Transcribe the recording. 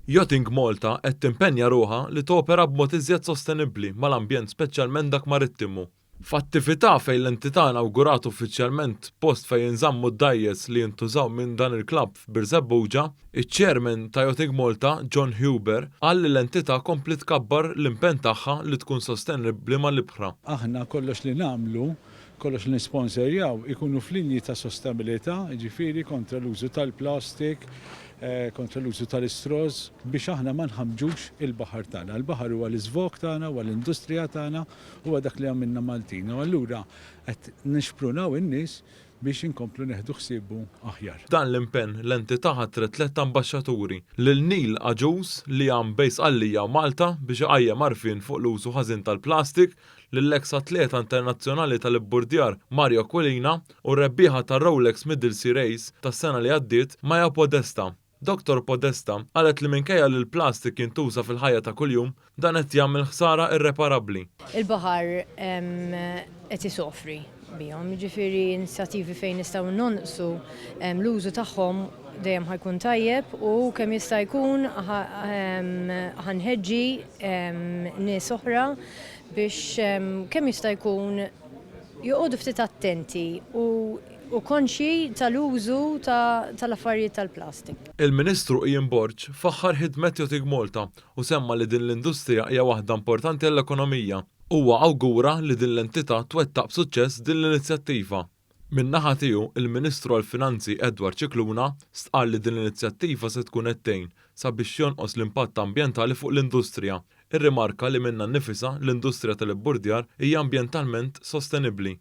Yachting Malta qed timpenja ruħha li topera b'mod iżjed sostenibbli mal-ambjent speċjalment dak marittimu. F'attività fejn l-entità inawgurat uffiċjalment post fejn jinżammu d-dgħajjes li jintużaw minn dan il-klabb f'Birżebbuġa, iċ-Chairman ta' Yachting Malta, John Huber, qal li l-entità kompliet tkabbar l-impenn tagħha li tkun sostenibbli mal-ibħra. Aħna kollox li nagħmlu, kollox li nisponserjaw ikunu f'linji ta' sostenibilità, jiġifieri kontra l-użu tal-plastik, kontra l-użu tal-istraws, biex aħna ma nħammġux il-baħar tagħna. Il-baħar huwa l-iżvog tagħna, huwa l-industrija tagħna, Huwa dak li għamilna Maltin u allura qed nixprunaw in-nies biex inkomplu neħdu ħsiebu aħjar. F'dan l-impenn, l-entità ħatret tlett ambaxxaturi, lil Neil Agius li għam bejn Sqallija u Malta biex iqajjem għarfien fuq l-użu ħażin tal-plastik, lill-eks atleta internazzjonali tal-ibburdjar Mario Aquilina u r-rebbieħa tar-Rolex Middle Sea Race tas-sena li għaddiet Maya Podesta. Dottor Podesta qalet li minkejja li l-plastik jintuża fil-ħajja ta' kuljum, dan qed jagħmel ħsara irreparabbli. Il-baħar qed isofri bihom, jiġifieri inizjattivi fejn nistgħu nonqsu l-użu tagħhom dejjem ħa jkun tajjeb u kemm jista' jkun ħa nħeġġi nies oħra biex kemm jista' jkun joqogħdu ftit attenti u u konxji tal-użu tal-affarijiet tal-plastik. Il-Ministru Ian Borg faħħar ħidmet Yachting Malta u semma li din l-industrija hija waħda importanti għall-ekonomija. Huwa awgura li din l-entità twettaq b'suċċess din l-inizjattiva. Min-naħa tiegħu, il-Ministru għall-Finanzi Edward Scicluna stqarr li din l-inizjattiva se tkun qed tgħin sabiex jonqos l-impatt ambjentali fuq l-industrija. Irrimarka li minnha nnifisha l-industrija tal-ibburdjar hija ambjentalment sostenibbli.